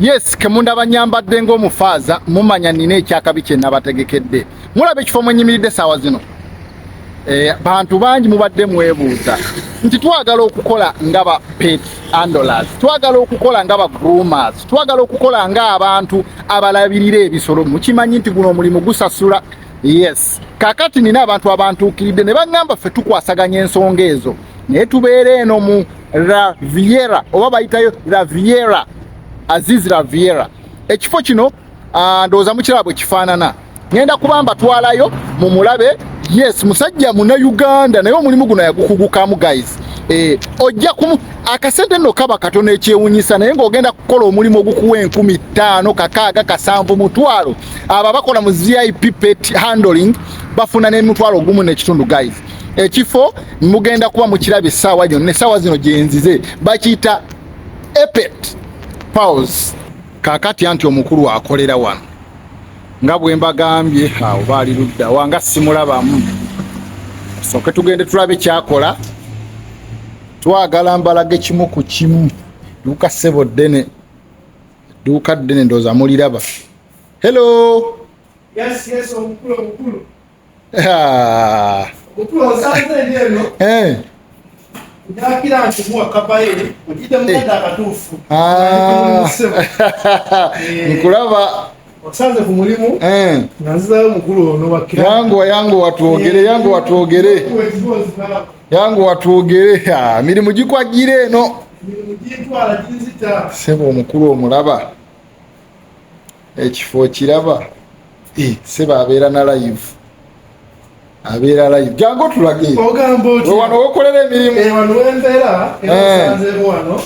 Yes, kemundaba nyambadde ng'omufaaza, mumanya nina ekyakabi kye nabategekedde. Mulaba ekifo mwenyimiridde saawa zino. Bantu bangi mubadde mwebuuza nti twagala okukola nga ba pet handlers, twagala okukola nga ba groomers, twagala okukola nga abantu abalabirira ebisolo. Mukimanyi nti guno omulimu gusasula. Yes, kakati nina abantu abantuukiridde ne baŋŋamba ffe tukwasaganya ensonga ezo, naye tubeera eno mu Riviera, oba bayitayo Riviera, Aziz Riviera. Ekifo kino ndowooza mukiraba bwe kifaanana. Ngenda kuba mbatwalayo mumulabe. Yes, musajja Munnayuganda, naye omulimu guno yagukugukamu, guys. Ojja kumu akasente nno kaba katono ekyewunyisa, naye ng'ogenda kukola omulimu ogukuwa 5,000, 6,000, 7,000, 1,000. Abo abakola mu VIP pet handling bafuna n'1.5 guys. Ekifo mugenda kuba mukiraba essaawa yonna, essaawa zino gyenzize, bakiyita Epet Pause. Kaakati anti omukulu akolera wano nga bwe mbagambye, awo baali ludda wanga simulabamu. Sooke tugende tulabe kyakola. Twagala mbalage kimu ku kimu. Dduuka ssebo ddene, edduuka ddene, ndowooza muliraba. Hello. Yes, omukulu, omukulu. Ah, Omukulu, osanze eri eno. Njakira nti muwa kapaye, ogidde mukadde akatuufu. Ah. Nkulaba. Osanze ku mulimu. Nga nzizayo omukulu ono wakira. Yangu yangu watwogere, yangu watwogere, yangu watwogere. Ah, mirimu gikwajjira eno. Mirimu gintwala, ginzita. Sebo omukulu omulaba, ekifo kiraba. Eh, sebo abeera na live, abeera live. Jangu otulage. Ogamba otya? We wano wokolera emirimu? Eh, wano wembeera era. Osanzeemu wano.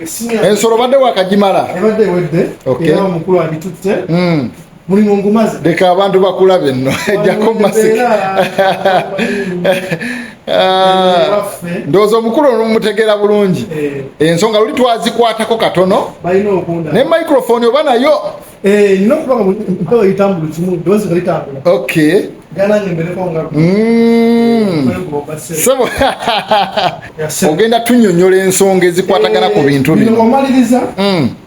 Essimu yange Ensolo badde wakagimala? Ebadde ewedde. Era omukulu agitutte. Mulimu ngumaze. Leka abantu bakulabe nno, ejjako masiki. Ah, Ewaffe. Ndowooza omukulu ono mumutegeera bulungi. Ensonga luli twazikwatako katono. Balina okunda. Ne microphone oba nayo? Eh, nina okuba nga mpewo eyitamu buli kimu, ddoboozi nga litambula. Gana mbereko nga Sebo, ogenda tunyonyola ensonga ezikwatagana ku bintu bino. Bino. Omaliriza,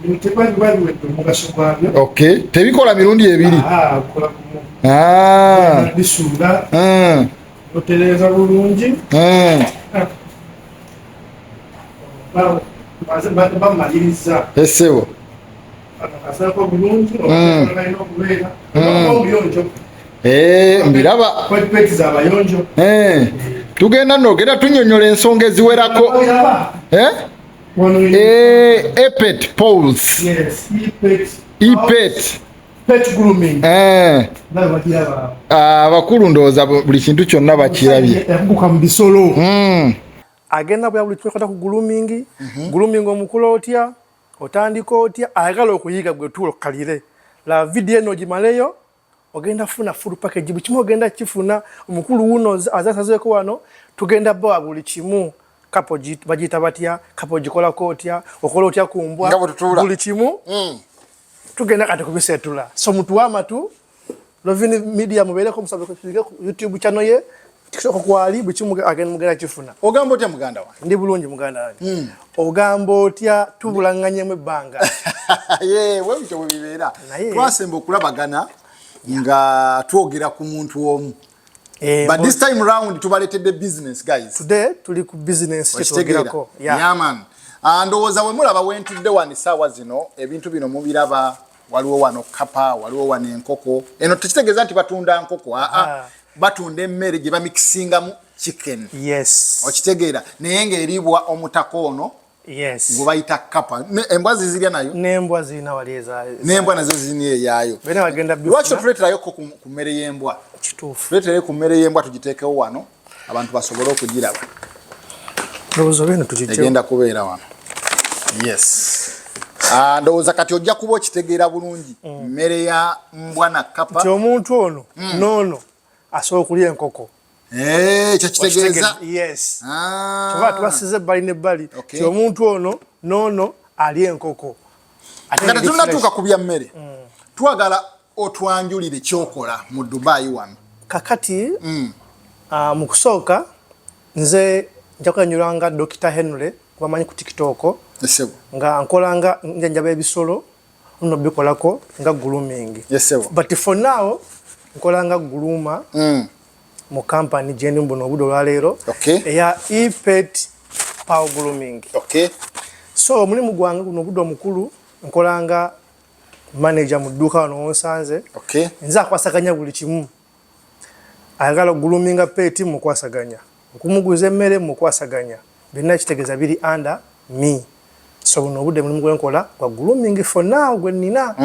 bino tebabiba biwedde omugaso gwabyo. Okay, tebikola mirundi ebiri? Ah, kola gumu. Bisuula, otereeza bulungi. Bamaliriza. Esebo. Asaako bulungi, balina okubeera obuyonjo. Eh, mbiraba. Peti z'abayonjo. Eh, tugenda nno, ogenda tunyonyola ensonga eziwerako. Biraba. Eh? Wano. Eh, Epet Poles. Yes, e-pet. Epet. Pet grooming. Nawe bagiraba. Abakulu ndowooza buli kintu kyonna bakirabye. Yakuguka mu bisolo. Agenda bwa buli twekwata ku grooming. Grooming omukulu otya, otandika otya, ayagala okuyiga, gwe tuula okkalire la video eno ogimaleyo, ogenda funa full package, buli kimu ogenda kifuna. Omukulu wuno azasazeeko wano, tugenda bawa buli kimu. Kapo bagiyita batya? Kapo ogikolako otya? Okola otya ku mbwa? Nga bwe tutuula. Buli kimu tugenda kati kubisetula. So mutuwe amatu, Lovin Media, mubeereko, musabe ku YouTube channel ye, TikTok kwali, buli kimu agenda mugenda kifuna. Ogamba otya, muganda wange? Ndi bulungi, muganda wange. Ogamba otya? Tubulanganyemu ebbanga. Ye, bwe bityo bwe bibeera. Naye Twasemba okulabagana nga twogera ku muntu omu. Eh, but this time round tubaleetedde business, guys. Today tuli ku business. Okitegeera? Kyetwogerako. Yeah. Yeah, man. Ah, ndowooza we mulaba wentudde wano essaawa zino, ebintu bino mubiraba. Waliwo wano kapa, waliwo wano enkoko. Eno tekitegeeza nti batunda nkoko, aa. Batunda emmere gye bamikisingamu chicken. Okitegeera? Naye ng'eriibwa omutaka ono gwe bayita kapa. Embwa zizirya nayo? N'embwa zirina wali eza. N'embwa nazo zirina eyaayo. Bena bagenda Lwaki bifuna. otuleeterayoko ku mmere y'embwa? Kituufu. Tuleetereyo ku mmere y'embwa, tugiteekewo wano abantu basobole okugiraba. Ndowooza oba eno tugijjewo. Egenda kubeera wano, yes. Ah, ndowooza kati ojja kuba okitegeera bulungi mmere ya mbwa na kapa. Nti omuntu ono n'ono asobola okulya enkoko. Eh, ekyo kitegeeza Yes. Ah. Tuba tubasize ebbali n'ebbali. Ti omuntu ono n'ono alya enkoko. Ate Nga ngeri tetunnatuuka fresh. ku bya mmere, twagala otwanjulire kyokola mu Dubai wano. Kakati ah, mu kusooka nze nja kwenyula nga Dr Henry, kubamanyi ku TikTok. Nga nkola nga njanjaba ebisolo, nno bikolako nga grooming. But for now nkola nga groomer mu company gyendi buno obudde olwaleero eya Epet Power Grooming. So omulimu gwange guno obudde omukulu nkola nga manager mu dduuka wano wonsanze. Nze akwasaganya buli kimu. Ayagala okugroominga pet mukwasaganya, okumuguza emmere mukwasaganya, byonna kitegeeza biri under me. So buno obudde mulimu gwenkola gwa grooming for now gwe nnina.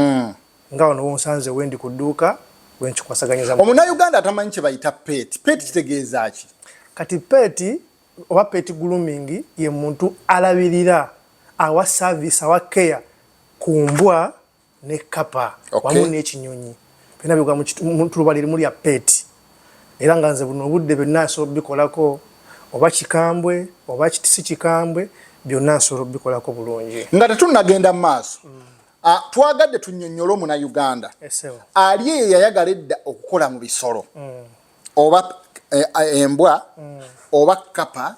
Nga wano wonsanze wendi ku dduuka wenkikwasaganyiza. Omunnayuganda atamanyi kye bayita pet, pet kitegeeza ki? Kati pet oba pet grooming ye muntu alabirira, awa service, awa care ku mbwa ne kapa wamu n'ekinyonyi, byonna bigwa mu tuluba lirimu lya pet. Era nga nze buno obudde byonna nsobola obikolako, oba kikambwe oba si kikambwe, byonna nsobola obikolako bulungi. Nga tetunnagenda mu maaso, twagadde tunnyonnyole omunnayuganda ali eyo yayagala edda okukola mu bisolo oba embwa oba kapa,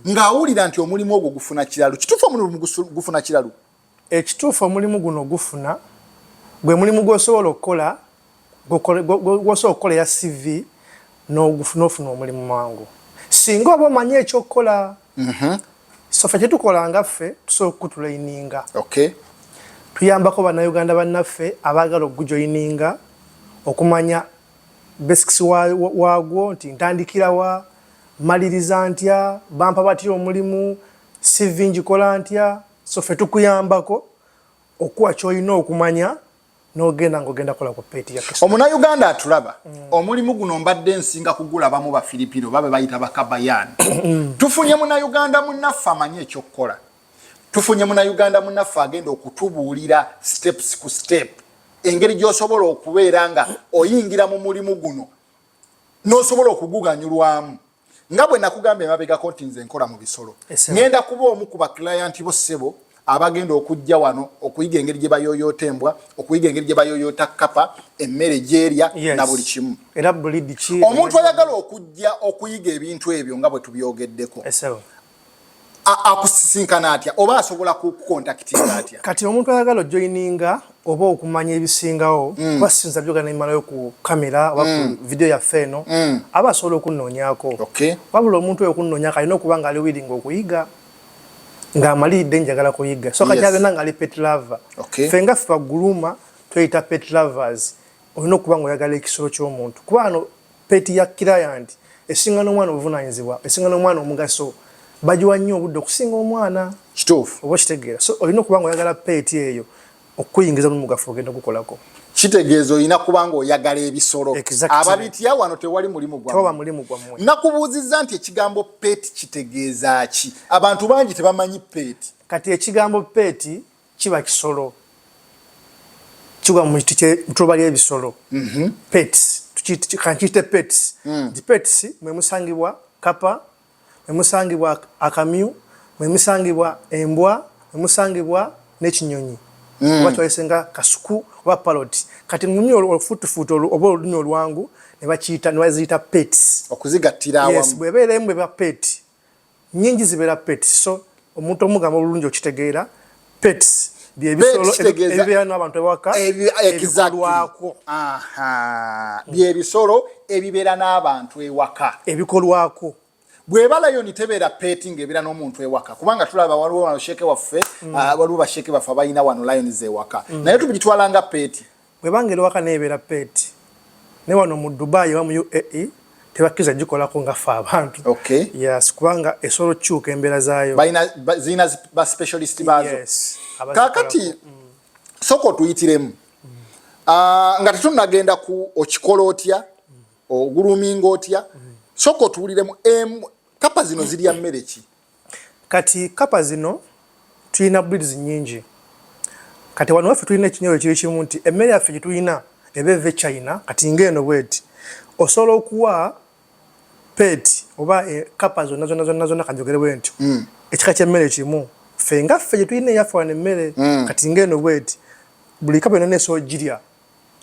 ng'awulira nti omulimu ogwo gufuna kiralu. Kituufu omulimu gufuna kiralu? Ekituufu, omulimu guno gufuna, gwe mulimu gw'osobola okukola, gw'osobola okukolera CV n'ofuna omulimu mangu singa oba omanyi ekyokukola. So ffe kyetukola nga ffe tusobola okukutraininga. Tuyambako Bannayuganda bannaffe abaagala okugujoininga okumanya basics waagwo, nti ntandikirawa, maliriza ntya, bampa batya omulimu, CV ngikola ntya. So ffe tukuyambako okuwa kyolina okumanya n'ogenda ng'ogenda kola ku pet ya customer. Omunnayuganda atulaba, omulimu guno mbadde nsinga kugulabamu Bafiripino babe bayita bakabayan. Tufunye Munnayuganda munnaffe amanyi ekyokukola, tufunye Munnayuganda munnaffe agenda okutubuulira steps ku step engeri gy'osobola okubeera nga oyingira mu mulimu guno n'osobola okuguganyulwamu. Nga bwe nakugamba emabegako nti nze nkola mu bisolo, ŋŋenda kuba omu ku baclient bo, ssebo, abagenda okujja wano okuyiga engeri gye bayoyoota embwa, okuyiga engeri gye bayoyoota kapa, emmere gyerya na buli kimu. Era breed ki? Omuntu ayagala okujja okuyiga ebintu ebyo nga bwe tubyogeddeko, akusisinkana atya oba asobola kukontakitinga atya? Kati omuntu ayagala ojoininga oba okumanya ebisingawo, kuba sinza byogana nemalayo ku kamera oba ku video yaffe eno, aba asobola okunoonyako. Wabula omuntu oyo okunoonyako alina okuba nga ali willing okuyiga, ng'amaliridde njagala kuyiga. So kati abyonna ng'ali pet lover. Ffe nga ffe bagroomer tweyita pet lovers. Olina okuba nga oyagala ekisolo ky'omuntu, kuba wano pet ya client esinga n'omwana obuvunanyizibwa, esinga n'omwana omugaso, bagiwa nnyo obudde okusinga omwana. Oba okitegeera? So olina okuba nga oyagala pet eyo okuyingiza mu mugafu ogenda ogukolako. Kitegeeza olina kuba nga oyagala ebisolo. Ababitya wano tewali mulimu. Tewaba mulimu gwammwe. Nakubuuzizza nti ekigambo pet kitegeeza ki? Abantu bangi tebamanyi pet. Kati ekigambo pet kiba kisolo, kigwa mu tuluba ly'ebisolo. Pets, kankiyite pets, nti pets mwe musangibwa kapa, mwe musangibwa akamyu, mwe musangibwa embwa, mwe musangibwa n'ekinyonyi oba kyawise nga kasuku oba parrot. Kati mu lulimi olufuutufuutu oba olulimi olwangu ne bakiyita, ne baziyita pets. Okuzigattira awamu. Yes, bw'ebeera emu eba pet, nyingi zibeera pets. So omuntu omugamba obulungi okitegeera, pets byebisolo ebibeera n'abantu ewaka, ebikolwako. Byebisolo ebibeera n'abantu ewaka. Ebikolwako. Bweba lion tebeera pet ng'ebeera n'omuntu ewaka? Kubanga tulaba waliwo wano sheeke waffe, waliwo basheeke baffe abalina wano lions ewaka, naye tubigitwala nga pet. Bwebanga eri waka neebeera pet, naye wano mu Dubai oba mu UAE tebakkiriza gikolako nga ffe abantu. Yes, kubanga esobola okukyuka embeera zaayo. Zirina ba specialist baazo. Yes. Kakati sooka otuyitiremu, nga tetunnagenda ku okikola otya, ogroominga otya, sooka otuwuliremu, kapa zino zirya mmere ki? Kati kapa zino tulina breeds nyingi. Kati wano waffe tulina ekinyolo kiri kimu nti emmere yaffe gye tulina eba eva e China. Kati ng'eno bweti, osobola okuwa pet oba kapa zonna zonna zonna zonna, kanjogere bwe ntyo, ekika ky'emmere kimu. Ffe nga ffe gye tulina eyaffe wano emmere, kati ng'eno bweti, buli kapa yonna esobola ogirya.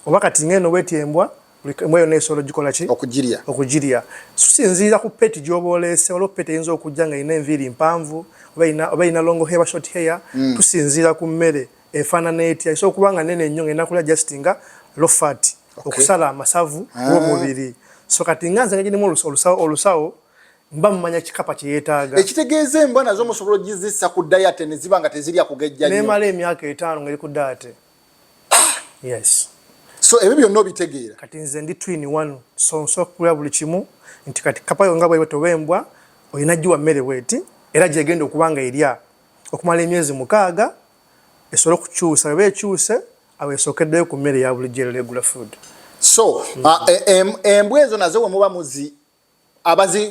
Oba kati ng'eno bweti embwa Buli embwa yonna esobola ogikola ki? Okugirya. Okugirya. Tusinziira ku pet gy'oba oleese. Waliwo pet eyinza okujja nga erina enviiri mpanvu oba erina long hair oba short hair. Tusinziira ku mmere efaanana etya. Esobola okuba nga nene nnyo nga erina kulya just nga low fat, okusala amasavu g'omubiri. So kati nga nze nga girimu olusawo mba mumanya kikapa kye yeetaaga. Ekitegeeza embwa nazo musobola ogizissa ku diet ne ziba nga tezirya kugejja nnyo. Neemala emyaka 5 ng'eri ku diet. Yes. So ebyo byonna obitegeera. Kati nze ndi twin one, so nsobola okukulira buli kimu nti kati kapa yo nga bw'eba oba embwa olina giwa mmere bweti era gyegenda okuba nga erya okumala emyezi 6 esobole okukyusa. Bw'eba ekyuse awo esookeddeyo ku mmere eya bulijjo era regular food. So embwa ezo nazo bwe muba muzi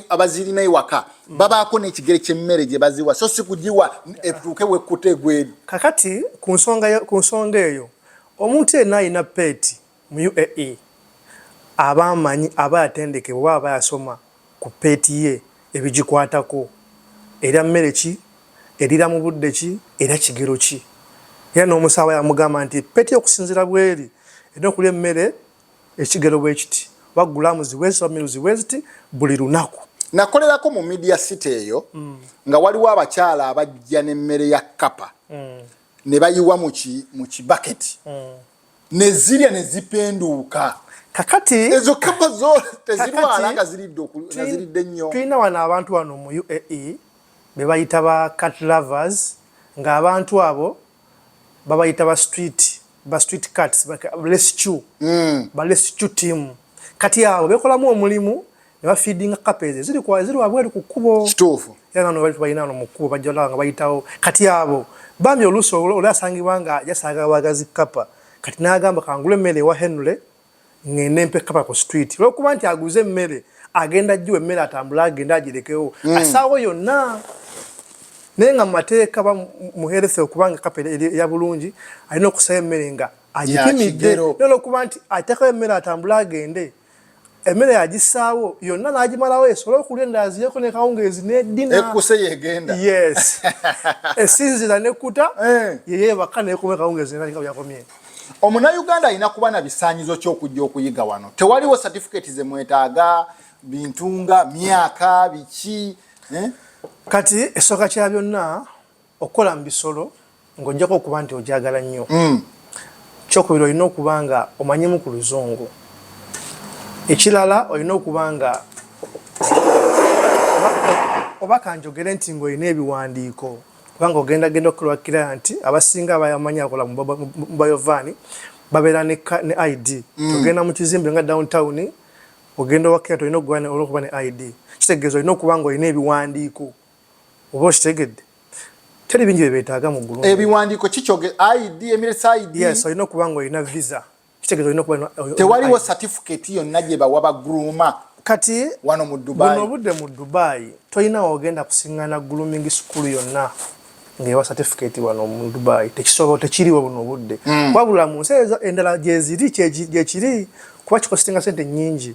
abazirina ewaka babaako n'ekigere ky'emmere gye baziwa, so si kugiwa etuuke wekkuta egweri. Kakati ku nsonga eyo, omuntu yenna alina pet mu UAE aba amanyi, aba yatendekebwa oba aba yasoma ku pet ye ebigikwatako. Erya mmere ki, erira mu budde ki, era kigero ki. Era n'omusawo yamugamba nti pet okusinziira bweri erina okulya emmere ekigero bwe kiti, oba grams bwezi oba meals bwe ziti buli lunaku. Nakolerako mu Media City eyo nga waliwo abakyala abajja n'emmere ya kapa ne bayiwa mu kibaketi ne zirya ne zipenduuka. Kakati ezo kapa zo tezirwala nga ziridde nnyo. Tulina wano abantu wano mu UAE be bayita ba cat lovers, ng'abantu abo babayita ba street cats, rescue, ba rescue team. Kati abo bekolamu omulimu ne bafeedinga kapa ezo eziri wabweru ku kkubo. Kituufu. Era nano bali tubalina wano mu kkubo, bajja olaba nga bayitawo. Kati abo bambi oluusi oli asangibwa nga jasaaga bwagazi kapa, kati n'agamba kangule emmere ewa Henry ngende mpe kapa ku street. Olwokuba nti aguze emmere agenda agiwa emmere atambule agende agirekewo asaawo yonna. Naye nga mu mateeka mu health okubanga kapa eya bulungi alina okusaayo emmere nga agipimidde. Naye olwokuba nti ateekawo emmere atambule agende, emmere yagisaawo yonna n'agimalawo esobole okulya endala ziyeko ne kawungeezi n'eddina. Ekkuse yegenda. Yes. Esinziira n'ekkuta, yeyeebaka n'ekoma kawungeezi n'etandika byakomye. Omunnayuganda alina kuba na bisaanyizo ky'okujja okuyiga wano. Tewaliwo certificate ze mwetaaga, bintu nga myaka, biki? Kati esooka kya byonna okukola mu bisolo ng'ojjako okuba nti ogyagala nnyo. Kyokubiri olina okuba nga omanyimu ku luzungu. Ekirala olina okuba nga oba kanjogere nti ng'olina ebiwandiiko, kubanga ogenda genda okukola client abasinga abayamanyi akola mu mobile van babeera ne ID. Ogenda mu kizimbe nga downtown, ogenda owa client olina okuba ne ID. Kitegeeza olina okuba ng'olina ebiwandiiko oba okitegedde. Teri bingi bye beetaaga mu ggulu. Ebiwandiiko kikyoge ID, Emirates ID. Yes, olina okuba ng'olina visa. Kitegeeza olina okuba tewaliwo certificate yonna gye bawa ba groomer. Kati wano mu Dubai. Buno obudde mu Dubai tolina w'ogenda kusiŋŋaana grooming school yonna ng'ewa certificate wano mu Dubai. Tekisobola, tekiriwo buno obudde. Wabula mu nsi endala gyeziri gyekiri kuba kikostinga ssente nnyingi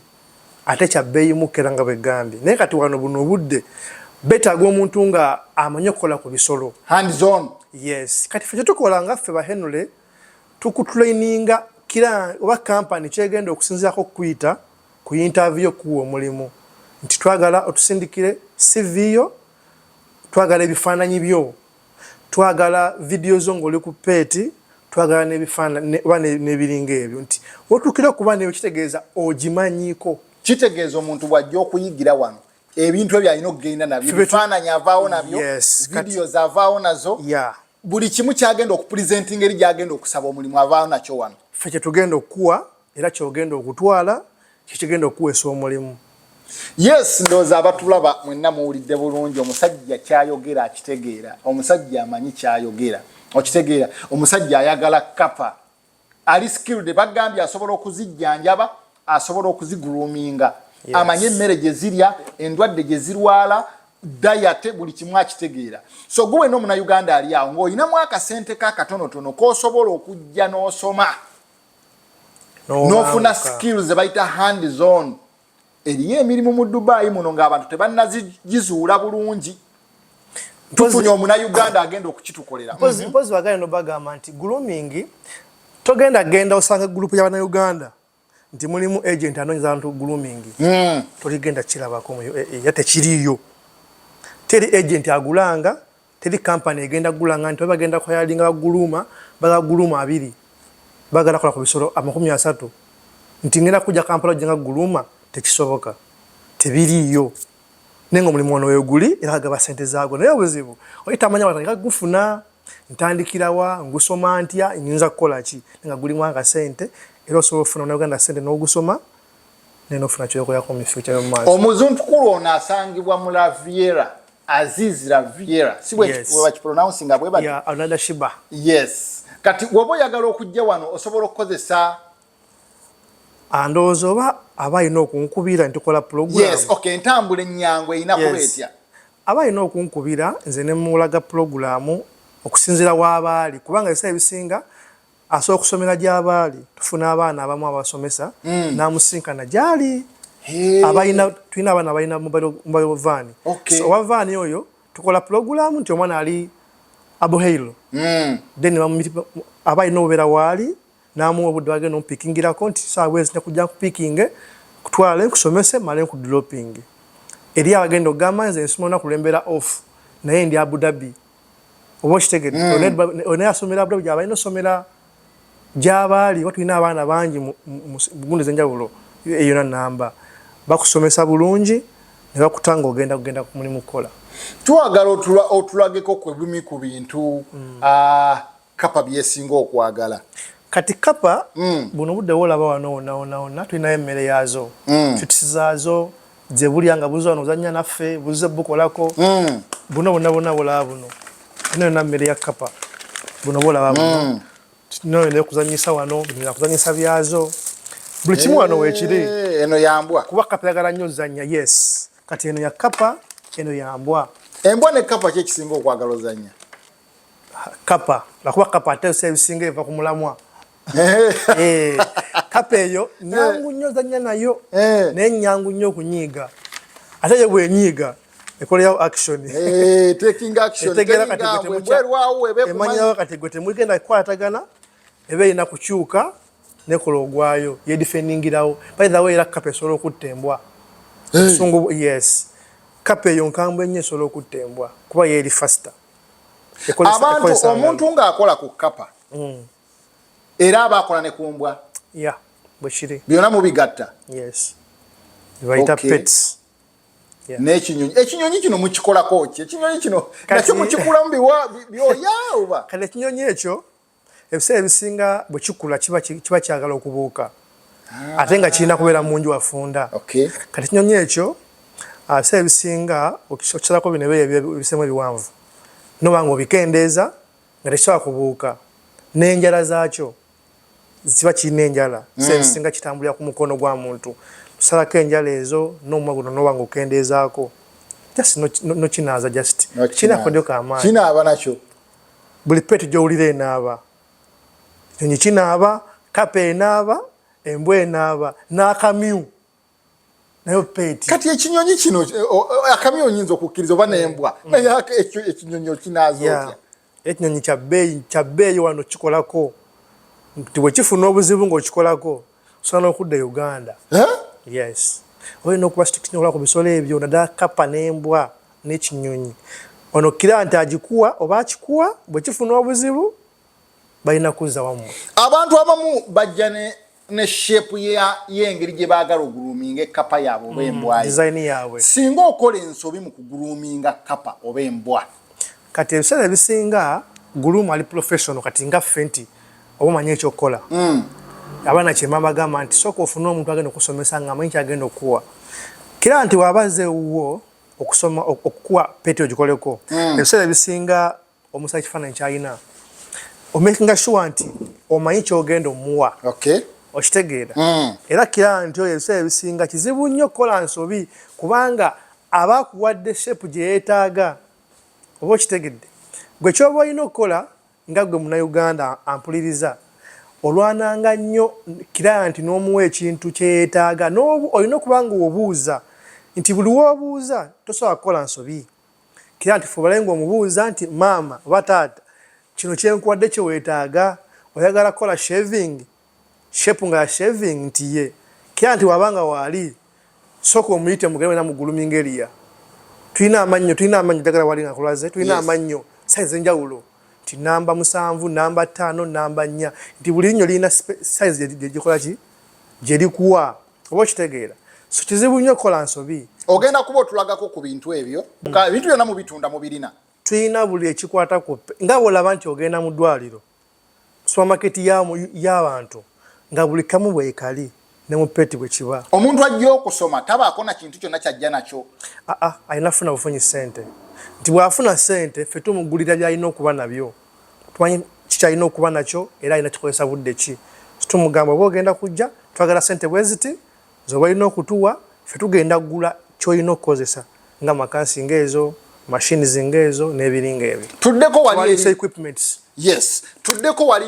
ate kya bbeeyi mukkera nga bwe gambye. Naye kati wano buno obudde beetaaga omuntu nga amanyi okukola ku bisolo. Hands on. Yes. Kati ffe kye tukola nga ffe ba Henry tukutraininga kira oba company kyegenda okusinziirako okukuyita ku interview okuwa omulimu nti twagala otusindikire CV yo, twagala ebifaananyi byo, twagala video zo ng'oli ku pet, twagala n'ebifaananyi oba n'ebiringa ebyo nti wotuukira okuba nebyo kitegeeza ogimanyiiko. Kitegeeza omuntu bw'ajja okuyigira wano ebintu ebyo alina okugenda nabyo, ebifaananyi avaawo nabyo, videos avaawo nazo, buli kimu kyagenda okupresentinga eri gyagenda okusaba omulimu avaawo nakyo wano. Ffe kye tugenda okukuwa era kyogenda okutwala kyekigenda okuweesa omulimu. Yes, ndowooza abatulaba mwenna muwulidde bulungi omusajja kyayogera akitegeera, omusajja amanyi kyayogera, okitegeera, omusajja ayagala kapa, ali skilled, bagambye asobola okuzijjanjaba, asobola okuzigroominga, amanyi emmere gye zirya, endwadde gye zirwala, diet, buli kimu akitegeera. So gwe wenna omunnayuganda ali awo ng'olinamu akasente ka katonotono k'osobola okujja n'osoma n'ofuna skills ze bayita hands on. Eriyo emirimu mu Dubai muno ng'abantu tebannagizuula bulungi. Tufunye omunnayuganda agenda okukitukolera. Mpozi baganda no bagamba nti grooming togenda genda osanga group y'abannayuganda nti mulimu agent anoonyeza abantu grooming. Toligenda kirabako mu UAE, era tekiriiyo. Teri agent agulanga, teri company egenda gulanga nti bagenda kuhiringa ba groomer, baga groomer abiri, bagala kola ku bisolo 30, nti ngenda kujja Kampala ojja nga groomer. Tekisoboka, tebiriiyo. Naye nga omulimu wano weguli, era gaba sente zaago. Naye obuzibu oyitamanya watandika gufuna, ntandikirawa, ngusoma ntya, nyinza kukola ki? Nga gulimu akasente, era osobola ofuna Uganda sente n'ogusoma, naye nofuna kyokolako mu future y'omumaaso. Omuzuntukulu ono asangibwa mu Laviera, Aziz Laviera, si bwe? Yes. Bwe bakipronouncing bwe bati? Ya Alnada Shiba. Yes. Kati woba oyagala okujja wano, osobola okukozesa? Andowooza oba aba alina okunkubira nti tukola program. Yes, okay. Entambula ennyangu erina kuba etya? Aba alina okunkubira nze ne mulaga pulogulaamu okusinziira w'abaali, kubanga ebiseera ebisinga asobola okusomera gy'abaali. Tufuna abaana abamu abasomesa n'amusinkana gy'ali. Abalina, tulina abaana abalina mobile van. So owa van oyo tukola pulogulaamu nti omwana ali Abuhail, then aba alina obubeera waali, n'amuwa obudde bagenda omupikingirako nti saawa bwezi nekujja nkupikinge, kutwale, nkusomese, male nkudropping. Eri abagenda okugamba nze nsoma olunaku lwembeera off, naye ndi Abu Dhabi, oba okitegedde? Onaye asomera Abu Dhabi, gyaba alina osomera gyabaali. Oba tulina abaana bangi mu gundi ez'enjawulo eyona namba bakusomesa bulungi ne bakutanga ogenda kugenda ku mulimu kukola. Twagala otulageko ku ebimu ku bintu kapa byesinga okwagala. Kati kapa buno budde wolaba wano wonna wonna wonna tulinayo emmere yaazo, treats zaazo ze bulya nga buze wano ozannya naffe, buze bukolako. Buno bonna bonna bulaba buno, eno yonna mmere ya kapa. Buno bulaba buno, no yonna okuzannyisa wano, bino byakuzannyisa byazo, buli kimu wano weekiri. Eh, eno yambwa. Kuba kapa yagala nnyo ozannya. Yes, kati eno ya kapa, eno yambwa. Embwa ne kapa, ki ekisinga okwagala ozannya? Kapa, lwakuba kapa ate ebiseera ebisinga eva ku mulamwa. Eh, kapa eyo nyangu nnyo ozannya nayo, naye nyangu nnyo okunyiiga. Ate yo bwenyiiga ekolerawo action. Eh, taking action. Etegeera kati gwe Bwerwawo ebe emanyawo kati gwe temugenda kukwatagana, eba erina kukyuka nekola ogwayo, yedefendingirawo. By the way, era kapa esobola okutta embwa. Busungu, yes. Kapa eyo nkambwe ennyo, esobola okutta embwa kuba yeeri faster. Abantu, omuntu ng'akola ku kapa era aba akola ne ku mbwa? Ya, bwe kiri. Byonna mubigatta? Yes, bayita pets. Yeah. N'ekinyonyi, ekinyonyi kino mukikolako ki? Ekinyonyi kino nakyo mukikulamu byoya oba? Kati ekinyonyi ekyo ebiseera ebisinga bwe kikula kiba kyagala okubuuka, ate nga kirina kubeera mu nju wafunda. Kati ekinyonyi ekyo ebiseera ebisinga okisalako bino ebeeyo ebisemu ebiwanvu, noba nga obikendeeza nga tekisobola kubuuka n'enjala zaakyo. Kiba kirina enjala, ebiseera ebisinga kitambulira ku mukono gwa muntu. Tusalako enjala ezo n'omumwa guno, noba nga okendeezaako just nokinaaza, just kirina akodyo kamaanyi. Kinaaba nakyo? Buli pet gy'owulira enaaba. Ekinyonyi kinaaba, kapa enaaba, embwa enaaba, n'akamyu nayo pet. Kati ekinyonyi kino, akamyu oyinza okukkiriza oba n'embwa, naye ekyo ekinyonyi okinaaza otya? Ekinyonyi kya bbeeyi wano kikolako nti bwe kifuna obuzibu ng'okikolako, osobola n'okudda e Uganda. Eh? Yes, olina okuba strict nnyo ku bisolo ebyo, naddala kapa n'embwa n'ekinyonyi. Ono kira nti agikuwa oba akikuwa, bwe kifuna obuzibu balina kuzza wammwe. Abantu abamu bajja ne shape y'engeri gye baagala ogroominga ekapa yaabwe oba embwa ye. Design yaabwe. Singa okola ensobi mu kugroominga kapa oba embwa? Kati ebiseera ebisinga groomer ali professional, kati nga ffe nti oba omanyi ekyokukola, abaana kyemba bagamba nti sooka ofune omuntu agenda okusomesa nga amanyi kyagenda okukuwa. Kira nti waba azze ewuwo okusoma, okukuwa pet ogikoleko, ebiseera ebisinga omusaba ekifaananyi kyalina, omakinga sure nti omanyi kyogenda omuwa. Okitegeera? Era kira nti oyo ebiseera ebisinga kizibu nnyo okukola nsobi, kubanga aba akuwadde shape gye yeetaaga, oba okitegedde? Gwe kyoba olina okukola nga gwe Munnayuganda ampuliriza, olwananga nnyo kira nti n'omuwa ekintu kye yeetaaga. Olina okuba nga obuuza nti buli w'obuuza tosobola kukola nsobi. Kira nti fuba nga omubuuza nti maama oba taata, kino kyenkuwadde kye weetaaga? Oyagala kukola shaving, shape nga ya shaving? Nti ye. Kya nti wabanga waali, sooka omuyite mugende wena mu grooming area. Tulina amannyo, tulina amannyo ddagala wali nga kulaze, tulina amannyo size enjawulo nti namba 7, namba 5, namba 4, nti buli linnyo lirina size gye gikola ki gye likuwa, oba okitegeera. So kizibu nnyo okukola nsobi. Ogenda kuba otulagako ku bintu ebyo. Ebintu byonna mubitunda, mubirina? Tulina buli ekikwata ku nga bw'olaba nti ogenda mu ddwaliro, supermarket y'abantu nga buli kamu bwekali, ne mu pet bwe kiba. Omuntu ajja okusoma tabaako na kintu kyonna kyajja nakyo? Aa, alina funa bufunyi ssente, nti bw'afuna ssente ffe tumugulira by'alina okuba nabyo, tumanyi kikyalina okuba nakyo era alina kikozesa budde ki. Tumugamba oba ogenda kujja twagala ssente bwe ziti zoba olina okutuwa, ffe tugenda kugula ky'olina okukozesa nga makansi ng'ezo, machines ng'ezo n'ebiringa ebyo. Tuddeko wali equipments. Yes, tuddeko wali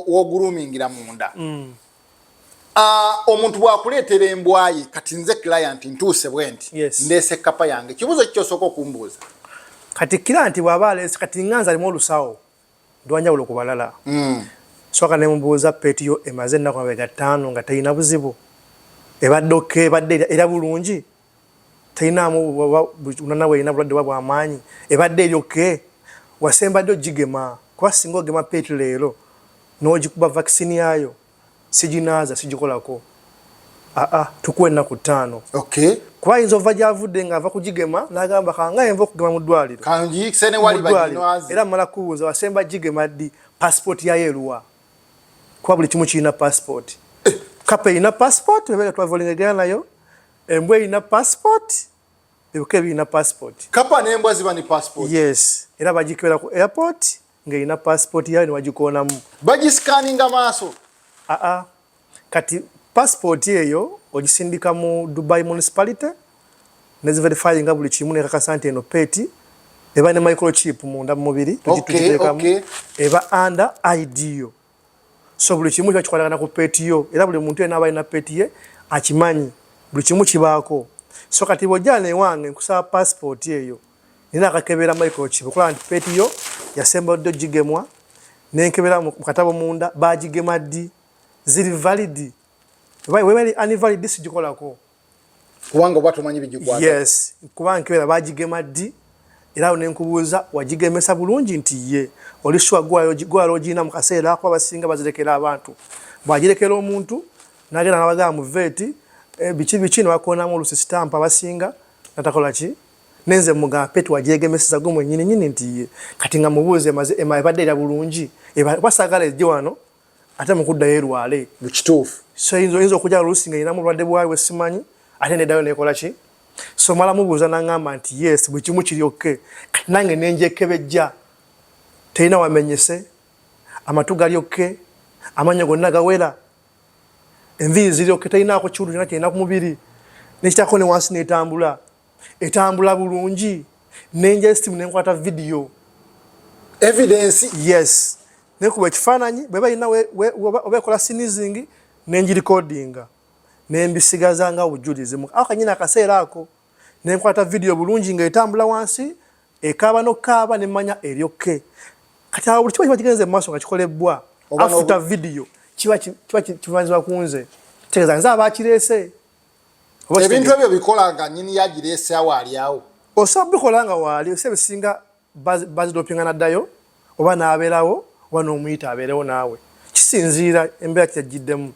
w'ogroomingira munda. Omuntu bw'akuleetera embwaye, kati nze client ntuuse bwe nti ndeese kapa yange, kibuuzo ki kyosooka okumbuuza? Kati kira nti bw'aba aleese, kati nga nze alimu olusawo ndwanjawulo ku balala, sooka ne mubuuza, pet yo emaze ennaku mabega 5 nga terina buzibu, ebadde okay, ebadde era bulungi, terinaamu bunana bwerina bulwadde bwa bwamaanyi, ebadde eri okay, wasembadde ogigema? Kuba singa ogema pet leero n'ogikuba vaccine yaayo, siginaaza, sigikolako, aa, tukuwa ennaku 5. Kuba ayinza ova gyavudde ng'ava kugigema n'agamba kanga enva okugema mu ddwaliro. Kangiikise ne wali baginwaze. Era mala kubuuza, wasemba gigema ddi, passport yayo eruwa? Kuba buli kimu kirina passport. Kapa erina passport, ebeera traveling egenda nayo, embwa erina passport, ebibuka ebirina passport. Kapa n'embwa ziba ne passport? Yes, era bagikebera ku airport ng'erina passport yayo ne bagikoonamu. Bagisikaninga maaso? Aa, kati passport eyo ogisindika mu Dubai Municipality neziverifyinga buli kimu nekakasa nti eno pet eba ne microchip munda mu mubiri, tugiteekamu, eba under ID yo. So buli kimu kiba kikwatagana ku pet yo, era buli muntu yenna aba alina pet ye akimanyi buli kimu kibaako. So kati bw'ojja newange nkusaba passport eyo, nina akakebera microchip okulaba nti pet yo yasembadde ogigemwa, nenkebera mu katabo munda bagigema ddi, ziri valid. Weba eri unvalid sigikolako. Kubanga oba tomanyi bigikwata. Yes, kuba nkebera bagigema ddi, era awo nenkubuuza, wagigemesa bulungi? Nti ye, oli sure gwala ogirina mu kaseera ako? Abasinga bazirekera abantu, bwagirekera omuntu nagenda nabagamba mu vet, biki biki, nebakonamu olusi stamp, abasinga natakola ki. Nenze mugamba, pet wagyegemeseza gwe mwennyini nyini? Nti ye. Kati nga mubuuza, ebadde era bulungi? Kuba saagala ejje wano ate mukuddayo erwale. Kituufu. So oyinza okujja oluusi nga erinamu obulwadde bwayo bwesimanyi, ate neddayo nekola ki. So mala mubuuza naŋŋamba nti yes, buli kimu kiri okay. Kati nange nenjekebejja, terina wamenyese, amatu gali okay, amannyo gonna gawera, enviiri ziri okay, terinaako kiwundu kyonna kirina ku mubiri, nekitako ne wansi netambula, etambula bulungi. Nenja esimu nenkwata vidiyo. Evidence. Yes, nekuba ekifaananyi bweba erina oba ekola sneezing, nengirecordinga nembisigaza nga obujulizi ako kanyini akaseera ako. Nenkwata vidiyo bulungi ngaetambula wansi, ekaaba nokukaaba, nemanya eri okay. Kati awo buli kiba kiba kigenze mu maaso nga kikolebwa after video kiba kivanyizibwa ku nze, tegeeza nze aba akireese. Ebintu ebyo bikola nga nyini yagireese awo ali awo? Osobola bikola nga waali, ebisa ebisinga bazidropinga naddayo oba n'abeerawo oba n'omuyita abeerewo naawe, kisinziira embeera kyajjiddemu.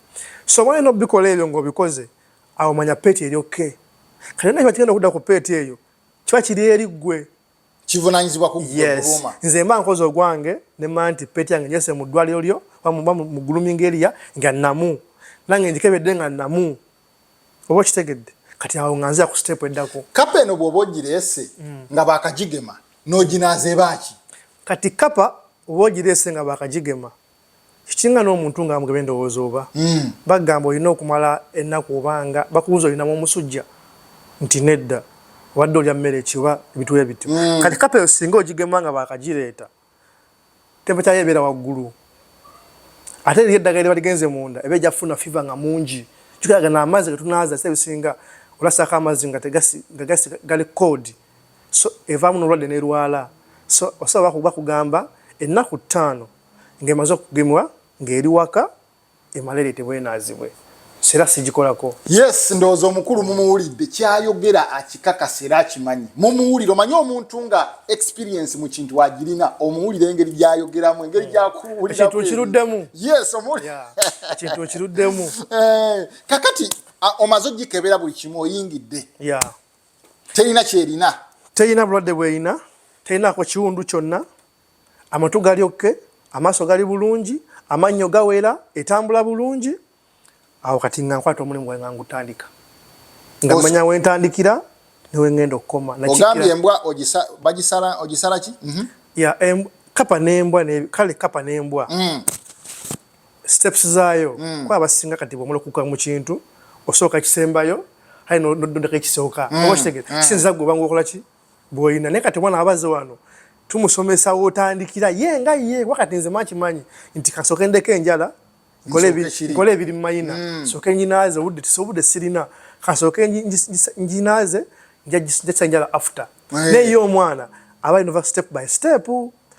So omwana olina obikola ebyo ng'obikoze, awo manya pet eri okay. Kati yonna kiba kigenda okudda ku pet eyo kiba kiri eri ggwe. Kivunanyizibwa ku Yes, nze mba nkoze ogwange nemanya nti pet yange njese mu ddwaliro lyo oba mu grooming area nga namu, nange njikebedde nga namu, oba okitegedde. Kati awo nga nzira ku step eddako. Kapa eno bw'oba ogireese nga bakagigema n'oginaaza, ebaaki? Kati kapa oba ogireese nga bakagigema, kikinga n'omuntu nga amugema endowooza oba bagamba olina okumala ennaku, obanga bakubuuza olinamu omusujja, nti nedda, obadde olya mmere ki oba ebintu ebityo. Kati kapa eyo singa ogigema nga bakagireeta, temperature yo ebeera waggulu, ate eri eddagala eriba ligenze munda eba ejja kufuna fever nga mungi. Kikiraga n'amazzi getunaaza ese ebisinga olasaako amazzi nga tegasi gali cold, so evaamu n'obulwadde nerwala. So osobola bakugamba ennaku 5 ng'emaze okugemwa ng'eri waka, emala ereetebwe enaazibwe. Sera sigikolako. Yes, ndowooza omukulu mumuwulidde kyayogera, akikakasa era akimanyi. Mumuwulire, omanyi omuntu nga experience mu kintu agirina, omuwulire engeri gyayogeramu, engeri gyakuwulira. Ekintu okiruddemu. Yes. Ekintu okiruddemu. Eh, kakati omaze ogikebera buli kimu, oyingidde, terina kyerina? Terina bulwadde bwerina, terinako kiwundu kyonna, amatu gali okay, amaaso gali bulungi, amannyo gawera, etambula bulungi. Awo kati nga nkwata omulimu gwange nga ngutandika, nga manya wentandikira newengenda okukoma. Ogambye embwa bagisala, ogisala ki? Ya, kapa n'embwa, kale kapa n'embwa steps zaayo, kuba abasinga kati bwomala okuka mu kintu osooka kisembayo, aye nodondeka ekisooka, oba okitegeera? Kisinziza gwe obanga okola ki bwolina. Naye kati omwana abaze wano tumusomesa wotandikira ye nga ye wakati nze makimanyi nti kasooke ndeko enjala, nkole ebiri mumayina, sooke njinaaze, obudde obudde sirina, kasooke njinaaze, njakisa enjala after. Naye ye omwana aba alina step by step,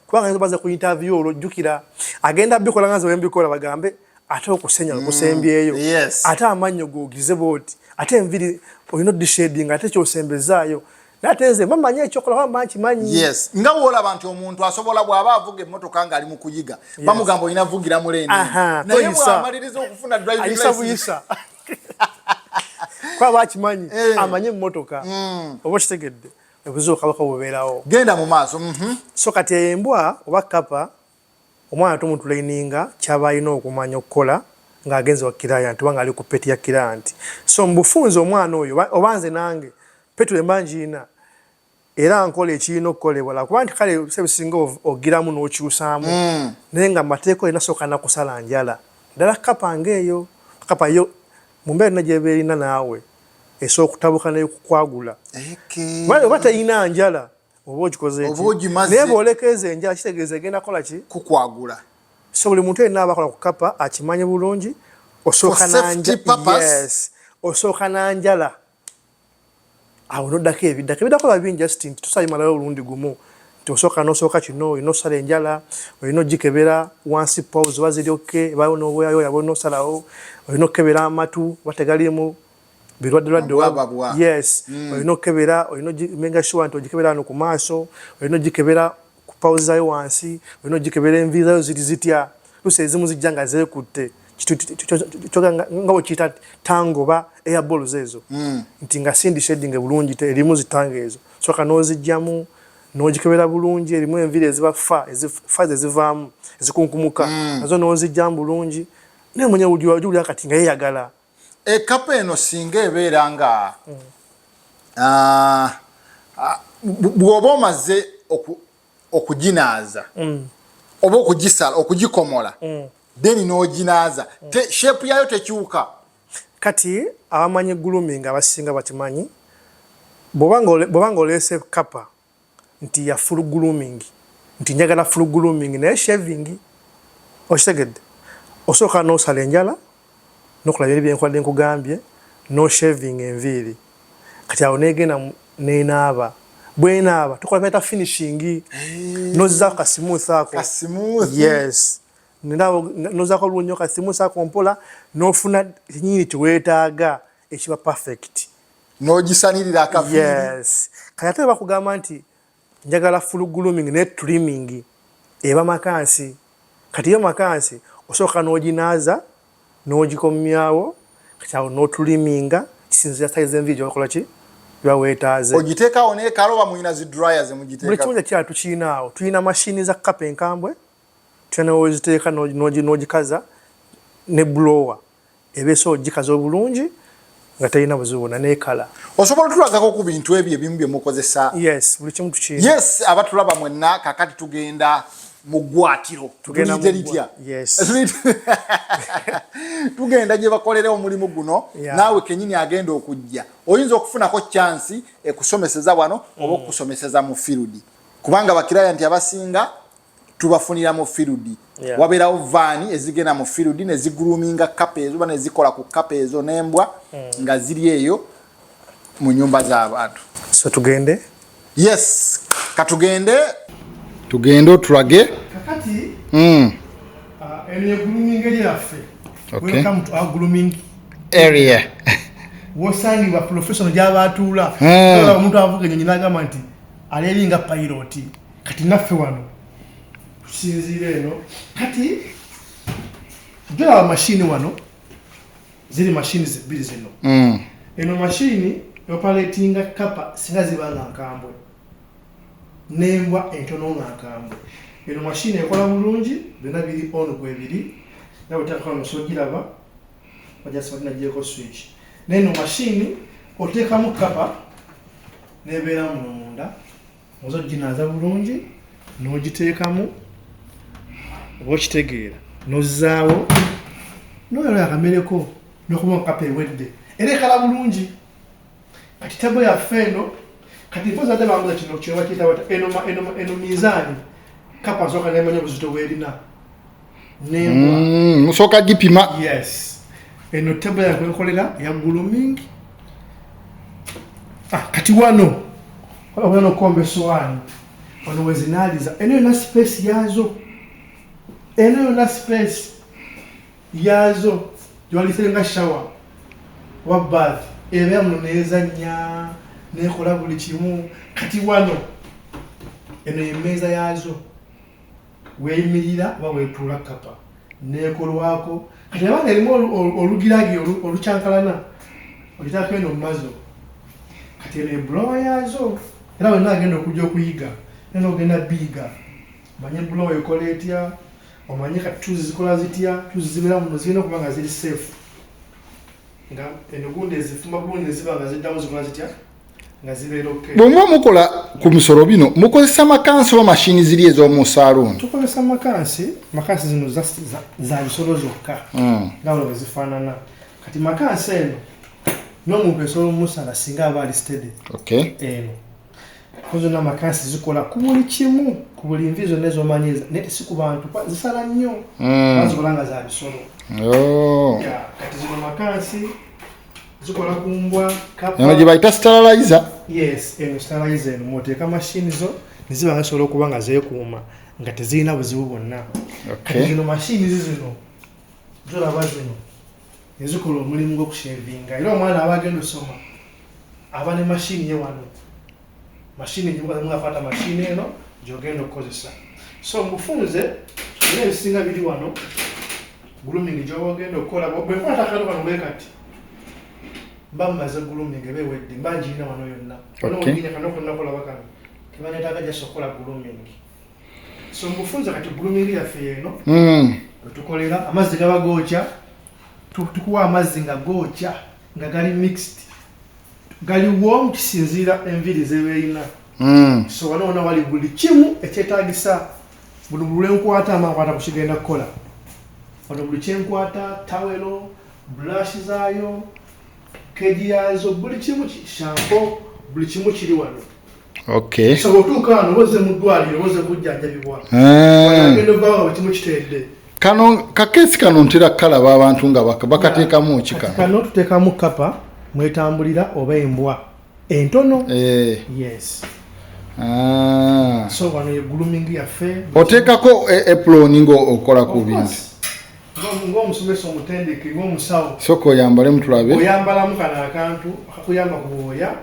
kubanga baze ku interview olwo jjukira agenda bikola nga nze wembikola, bagambe ate okusenya okusembyeyo, ate amannyo gogize bwoti, ate enviri olina odisheding, ate kyosembezaayo, naye ate nze mamanyi ekyokola wamba nkimanyi. Yes, nga woolaba nti omuntu asobola bw'aba avuga emmotoka ng'ali mu kuyiga, bamugamba olina vugira mu lane, naye bw'amaliriza okufuna driving ayisa license, buyisa kuba bakimanyi, amanye emmotoka, oba okitegedde, obuzibu kabaka bubeerawo. Genda mu maaso. So kati embwa oba kapa, omwana tumutraininga kyaba alina okumanya okukola ng'agenze wa client oba ng'ali ku pet ya client. So mu bufunze omwana oyo oba nze nange pet wemba ngiina era nkola ekirina okukolebwa, lwakuba nti kale ebiseera ebisinga ogiramu n'okyusaamu, naye nga mateeka olina sooka nakusala njala ddala kapa ng'eyo. Kapa yo mu mbeera yonna gy'eba erina naawe esobola okutabuka n'ekukwagula. Oba teyina njala oba ogikoze Oba ogimaze. Naye bw'oleka enjala kitegeeza egenda kukola ki? Kukwagula. So buli muntu yenna abakola ku kapa akimanye bulungi, osooka For safety purpose. Yes, osooka nanjala, awo noddako ebiddako. Ebiddako biba bingi, just nti tusabimalayo olundi gumu, nti osooka nosooka kino, olina osala enjala, olina ogikebera wansi paws oba ziri okay, ebaawo n'obwoyayoya bwolina osalawo, olina okukebera amatu oba tegaliimu birwadde lwadde. Mabwababwa. Yes, olina okukebera, olina making sure nti ogikebera wano ku maaso, olina ogikebera ku paws zayo wansi, olina ogikebera enviiri zayo ziri zitya. Lusi ezimu zijja nga zeekutte, nga bwekiyita tangle oba hairballs ezo, nti nga sindi shedding bulungi, erimu zitanga ezo, soka n'ozijjamu n'ogikebera bulungi. Erimu enviiri eziba fa faze ezivaamu ezikunkumuka, nazo n'ozijjamu bulungi, naye mwenye ojulira kati nga yeyagala. Ekapa eno singa ebeera nga bw'oba omaze okuginaaza oba okugisala, okugikomola, then n'oginaaza, shape yayo tekyuka? Kati abamanyi grooming abasinga bakimanyi, bw'oba nga oleese kapa nti ya full grooming, nti njagala full grooming naye shaving, okitegedde, osooka n'osala enjala nokola byeri byenkoladde nkugambye, no shaving enviiri. Kati awo negenda nenaaba, bwenaaba tukola byata finishing, nozzaako ka smooth ako. Ka smooth. Yes, nozaako olunyo ka smooth ako mpola, nofuna nyini kyeweetaaga ekiba perfect. N'ogisanirira akaviiri. Yes. Kati ate bakugamba nti njagala full grooming ne trimming, eba makansi. Kati yo makansi osooka n'oginaaza n'ogikomyawo, kati awo n'otriminga kisinzira size enviiri gyokola ki gyoba weetaaze. Ogiteekawo neekala oba mulina zi dryer Buli zemugiteeka? Kimu kyakira tukiina awo, tulina mashini za kapa enkambwe, tulina weziteeka n'ogikaza ne blower eba esobola ogikaza obulungi nga terina buzibu bwonna neekala. Osobola otulagako ku bintu ebyo ebimu bye mukozesa? Yes, buli kimu tukiina. Yes, abatulaba mwenna, kakati tugenda mu ggwatiro. Tugenda mu Tuliyite litya? Yes. Tugenda gye bakolera omulimu guno. Naawe kenyini agenda okujja oyinza okufunako chance ekusomeseza wano oba okusomeseza mu field, kubanga ba client abasinga tubafunira mu field. Wabeerawo vaani ezigenda mu field ne zigroominga kapa ezo oba ne zikola ku kapa ezo n'embwa nga ziri eyo mu nyumba z'abantu. So tugende. Yes, katugende, tugende otulage. Kakati eno ye grooming yaffe. Welcome to our grooming Area wosangibwa professional gyaba atuula. Omuntu avuga enyonyi nagamba nti ali nga pilot. Kati naffe wano tusinziira eno. Kati jolaba mashini wano, ziri mashini zibbiri zino. Eno mashini operatinga kapa singa ziba nga nkambwe n'embwa entono nga nkambwe. Eno mashini ekola bulungi, byonna biri on kwebiri, nawe oteekako nosogiraba wajasinagyeko switch. Neno mashini oteekamu kapa nebeera muno munda, oza oginaaza bulungi n'ogiteekamu oba okitegeera, nozzaawo noyola akamereko nokuba kapa ewedde era ekala bulungi. Kati table yaffe eno, kati mpozi ate bambuza kino kyoba kiyita bata eno minzaani. Kapa nsooka nemanya obuzito bwerina nembwa. Musooka gipima. Yes, eno table yange enkolera ya grooming. Ah, kati wano wano okomba esowaani wano wezinaaliza. Eno yonna space yaazo, eno yonna space yaazo gyewalisire nga shower oba bath, ebeera muno neezannya nekola buli kimu. Kati wano eno yemmeeza yaazo weeyimirira oba weetuula kapa neekolwako. Kati abanga erimu olugiragi olukyankalana ogiteekako eno mumazo. Kati eno eblower yaazo, era wenna agenda okujja okuyiga era ogenda biyiga, omanye blower ekola etya, omanye kati tools zikola zitya. Tools zibeera muno, zirina okuba nga ziri safe, nga eno gundi ezifumba bulungi neziba nga ziddamu zikola zitya, nga zibeera okay. Bwe muba mukola ku bisolo bino, mukozesa makansi oba mashini ziri ez'omu saaluuni? Tukozesa makansi. Makansi zino za bisolo zokka, nga bwe zifaanana. Kati makansi eno n'omuntu esobola omusala singa aba ali steady. Eno ko zonna makansi zikola ku buli kimu, ku buli nvi zonna ezomanyi, naye tesi ku bantu zisala nnyo. Bazikola nga za bisolo. Oh. Yeah, kati zino makansi zikola ku mbwa, kapa. Eno gye bayita sterilizer. Yes, eno sterilizer. Eno mwoteeka mashini zo neziba nga zisobola okuba nga zeekuuma nga tezirina buzibu bwonna. Kati zino mashini zino zolaba zino ezikola omulimu gw'okushavinga, era omwana aba agenda osoma aba ne mashini ye wano, mashini akwata mashini eno gyogenda okukozesa. So mubufunze era ebisinga biri wano, grooming gyoba ogenda okukola. Bwenkwata akantu kano bwe kati mba mumaze grooming, eba ewedde, mba ngirina wano yonna. Kano konna kolaba kano tebanetaaga, just okukola grooming. So mubufunze kati grooming yaffe eno wetukolera. Amazzi gaba gookya, tukuwa amazzi nga gookya, nga gali mixed, gali warm, kisinziira enviiri zebeerina. So wano wona wali buli kimu ekyetagisa. Buno buli lwenkwata ama nkwata kukigenda kukola wano, buli kyenkwata, tawelo, brush zaayo, keji yazo, buli kimu, shampoo, buli kimu kiri wano. So bw'otuuka wano oba ozze mu ddwaliro oba ozze kujjanjabibwa, agenda ovaawo nga buli kimu kiteredde. Kano kakeesi kano ntera kukalaba abantu nga bakateekamu ki kano? Kano tuteekamu kapa mwetambulira oba embwa entono. Yes. So wano ye grooming yaffe. Oteekako apron nga okola ku bintu? Ng'omusomesa omutendeke, ng'omusawo. Soka oyambalemu tulabe. Oyambalamu kano akantu akakuyamba ku bwoya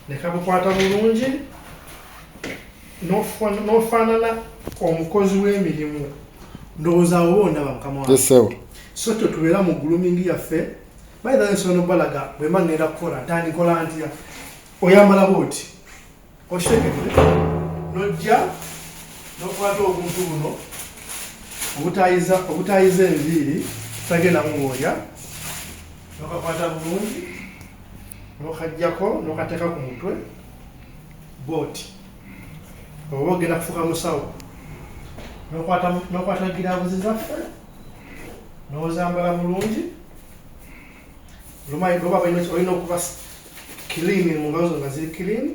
ne kabukwata bulungi n'ofaanana omukozi w'emirimu. Ndowooza awo oba ondaba, mukama wange. Yes. So tyo tubeera mu grooming yaffe. Bayira nsobola nobalaga bwe mba ngenda kukola, ntandikola ntya. Oyambala bwoti, okitegedde, nojja nokwata obuntu buno obutayiza enviiri tagenda mubwoya, nokakwata bulungi, nokajjako, nokateeka ku mutwe bwoti oba ogenda kufuuka musawo. Nokwata gloves zaffe nozambala bulungi. Oba olina okuba clean mu ngalo zo nga ziri clean,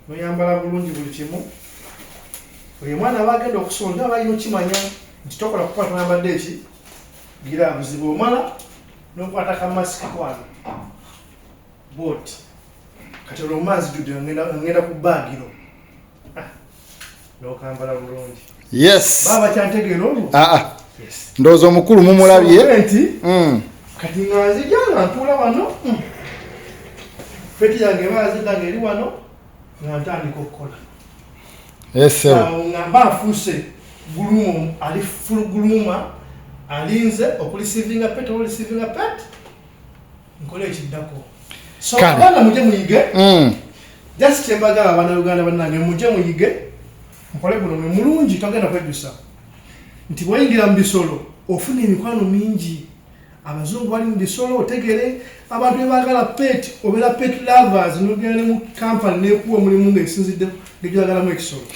noyambala bulungi buli kimu. Oyo omwana aba agenda okusoma nga balina okimanya nti tokola kukuba toyambadde eki gloves. Bwomala nokwata ka masiki kwano bwoti. Kati olwo manzijudde ngenda ku baagiro. Ah, nokambala bulungi. Baba bakyantegeera olwo. Ah, ah. Ndowooza omukulu mumulabye. Nti. Kati nga nzija nga ntuula wano, pet yange eba yazidda nga eri wano, nga ntandika okukola. Esebo. Awo nga mba nfuuse groomer, ali full groomer, alinze okureceivinga pet oba receivinga pet, nkole ekiddako. So abaana mujje muyige. Just kyembagala, abaana Uganda bannange, mujje muyige, mukole guno mwe mulungi. Togenda kwejjusa nti bwayingira mu bisolo ofuna emikwano mingi. Abazungu bali mu bisolo, otegere abantu bebaagala pet, obeera pet lovers, nogenda ne mu company nekuwa omulimu ngaesinzidde ngegyagalamu ekisolo.